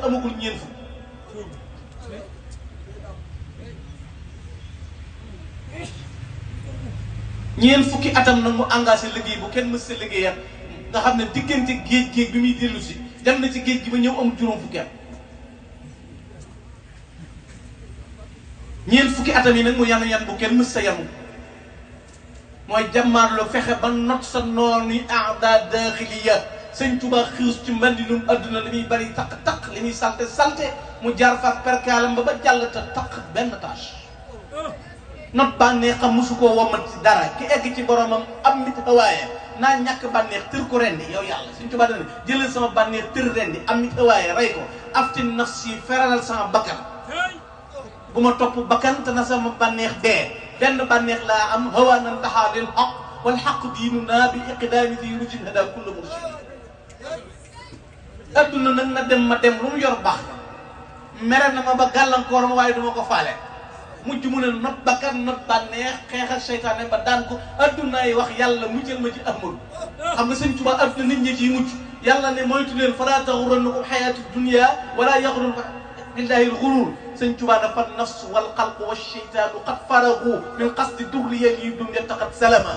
amagul ñeent fukk ñeent fukki atam nag mu engagé liggéey bu kenn mës sa liggéeyam nga xam ne diggante géej bi muy dellu si dem na ci géej gi ba ñëw amul juróom fukki at ñeent fukki atam yi nag mu yanu yan bu kenn mës sa yanu mooy jàmmaarloo fexe ba not sa noonu aada daaxiliya sëñ Tuubaa xius ci mbandinum adduna li muy bari taq li muy salte mu jaar fa perkaalam ba jàll te taq benn tâche not bànneex xam mosu koo womat ci dara ki egg ci boromam am mit hawaaye naa ñàkk bànneex tër ko rendi yow yàlla sëñ Tuubaa dana jëlal sama bànneex tër rendi am mit hawaaye rey ko aftin nafsi feralal sama bakkan bu ma topp bakkan te na sama bànneex dee benn bànneex laa am hawa nan taxaa lil xaq wal xaq diinu naa bi iqdaami di rujin hada kulla murshid adduna nag na dem ma dem lu mu yor baax mere na ma ba gàllankoor ma waaye duma ko faale mujj mu ne not bakkan not bànneex xeexal seytaane ba daan ko adduna yi wax yàlla muccal ma ci ahmadu xam nga sëñ Tuubaa adduna nit ñi ciy mucc yàlla ne moytu leen falaa taxurannakum xayaatu dunya wala yaxurrannakum billahi l-ghuruur sëñ Tuubaa dafa nafs wal xalq wa seytaanu qad faragu min qasdi durriyan yi dum yattaqat salama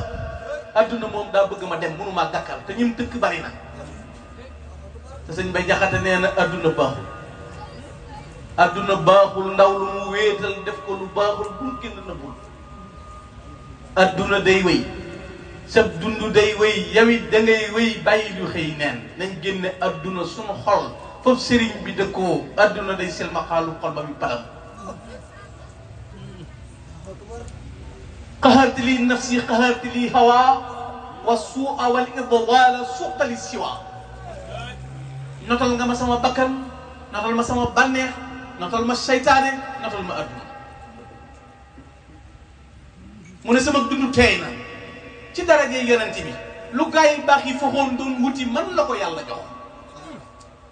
adduna moom daa bëgg ma dem mënumaa gàkkal te ñim dëkk bari na te sëñ Bay Jaxate nee na adduna baaxul adduna baaxul ndaw lu mu wéetal def ko lu baaxul bul génn na bul adduna day wéy sab dund day wéy yawit da ngay wéy bàyyi lu xëy neen nañ génne adduna sunu xol foofu sëriñ bi dëkkoo adduna day silmaxaalu xol ba mi palam qaharti li nafsi qaharti li hawa wa suua wal idlala suqali siwa notal nga ma sama bakkan notal ma sama bànneex notal ma seytaane notal ma adduna mu ne sama dund teey na ci daraje yonent bi lu gaa yi baax yi foxoon doon wuti man la ko yàlla jox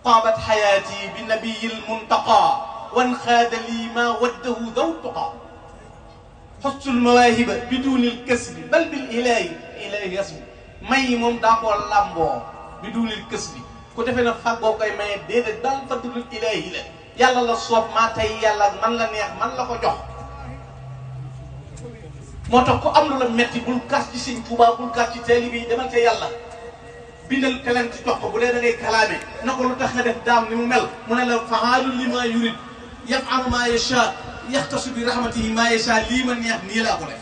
taabat xayaati bi nabiyil muntaqa wan xaada lii maa waddahu daw tuqa xostul mawaahiba bi duunil kasbi bal bil ilaahi yasbi may yi moom daa koo làmboo bi duunil kasbi ku defee na fàggoo koy maye déedéet dal fadlul ilaahi la yàlla la soob maa tey yàlla man la neex man la ko jox moo tax ku am lu la metti bul kaas ci sëñ Tuubaa bul kaas ci taalibe yi demal ca yàlla bindal kelent jox ko bu dee da ngay kalaame na ko lu tax nga def daam ni mu mel mu ne la fa'aalun limaa yurid yaf'alu maa yashaa yaxtasu bi rahmatihi maa yashaa lii ma neex nii laa ko def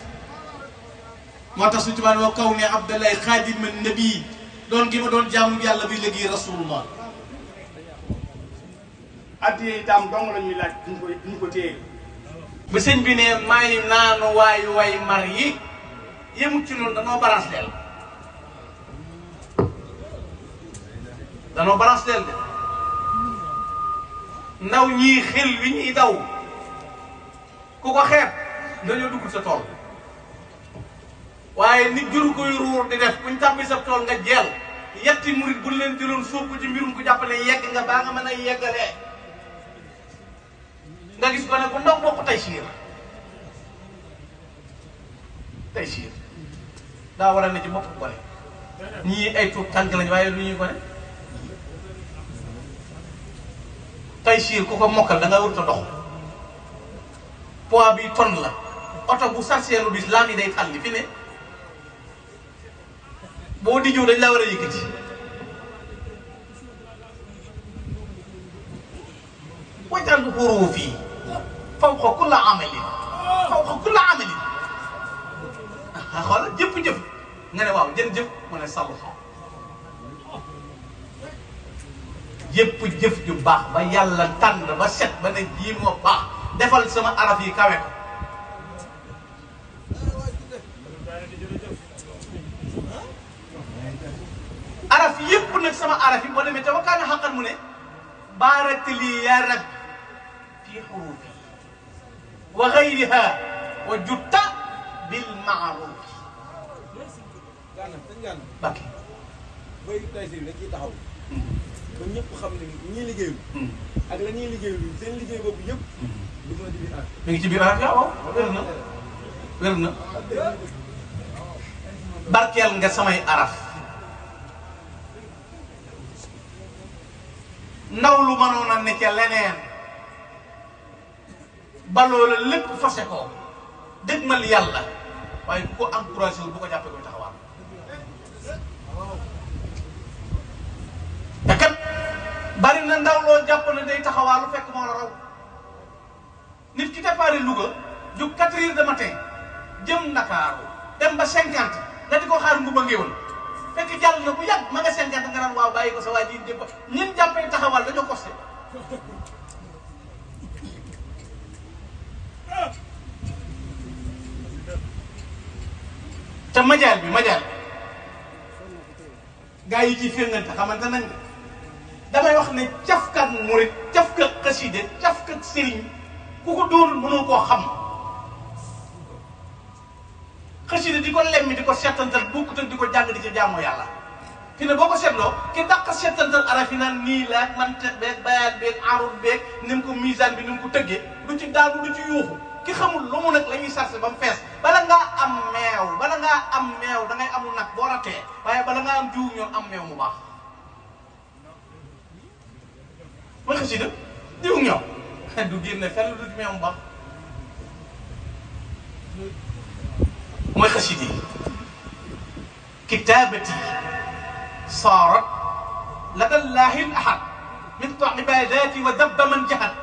moo tax suñu Tuubaa wa kaw ne Abdallahi xaadima nabi doon gi ma doon jaamu yàlla bi léegi rasulullah addiye daam dong la ñuy laaj duñ ko téye ba sëñ bi ne may naanu waayu way mar yi yëmu ci noonu danoo balance del de ndaw ñii xel wi ñuy daw ku ko xeeb dañoo dugg sa tool waaye nit juru koy ruur di def buñ tàbbi sa tool nga jeel yetti murit buñ leen jëloon sóob ko ci mbirum ko jàppale yegg nga baa nga mën a yeggalee nga gis ko ne ku ndaw bokk tey siir daa war a ne ci bopp gone ñii ay tuut tànk lañ waaye lu ñuy gone tey siir ku ko mokkal da nga wut a dox poids bi tonne la oto bu sarseelu bis laam yi day xàlli fi ne boo di jiw dañ laa war a yëkkati wajal xuruufi fawqa kulli amalin xoolal jëf nga ne waaw jëf mu ne salu xaw jëf ju baax ba yàlla tànn ba set ba ne jii moo baax defal sama araf yi kawe ko araf yëpp nag sama araf yi boo demee te wakkaana xaqan mu ne baarakta lii yaa rabbi fi xurufi wa gayriha wa jutta bil maaruf bakki bay tay si dañ ciy taxaw ba ñëpp xam ne ñii liggéeyul ak la ñuy liggéeyul seen liggéey boobu yëpp du ma di biir araf mi ngi ci biir araf yaa waaw wér na barkeel nga samay araf ndaw lu mënoon a ne ca leneen ba loola lépp fase ko dëgmal yàlla waaye bu ko encouragé wul bu ko jàppee koy taxawaal te kat bari na ndaw loo jàpp ne day taxawaalu fekk moo la raw nit ki déparé Louga jóg 4 heures de matin jëm Ndakaaru dem ba 50 nga di ko xaar Ngumba Ngéwël fekk jàll na bu yàgg ma nga 50 nga naan waaw bàyyi ko sa waa ji jëm ba ñun jàppee taxawal dañoo costé te majaal bi gaa yi ci firngante xamante nañ ko damay wax ne cafkat murit cafkat xaside cafkat sëriñ ku ko doonul mënoo koo xam xaside di ko lemmi di ko settantal bokkut ak di ko jàng di ca jaamu yàlla fi ne boo ko seetloo ki dàq settantal araf yi naan nii la man te beeg bayaan beeg arut beeg ni mu ko misaan bi ni mu ko tëggee du ci daanu du ci yuuxu ki xamul lu mu nag la ñuy sarse ba mu fees bala ngaa am meew da ngay amul nag boo ratee waaye bala ngaa am jiwu ñoom am meew mu baax mooy xasida jiwu ñoom du génne fenn du meew mu baax mooy xasida kitaabati saarat lada llaahi l ahad min ibadaati wa dabba man jahat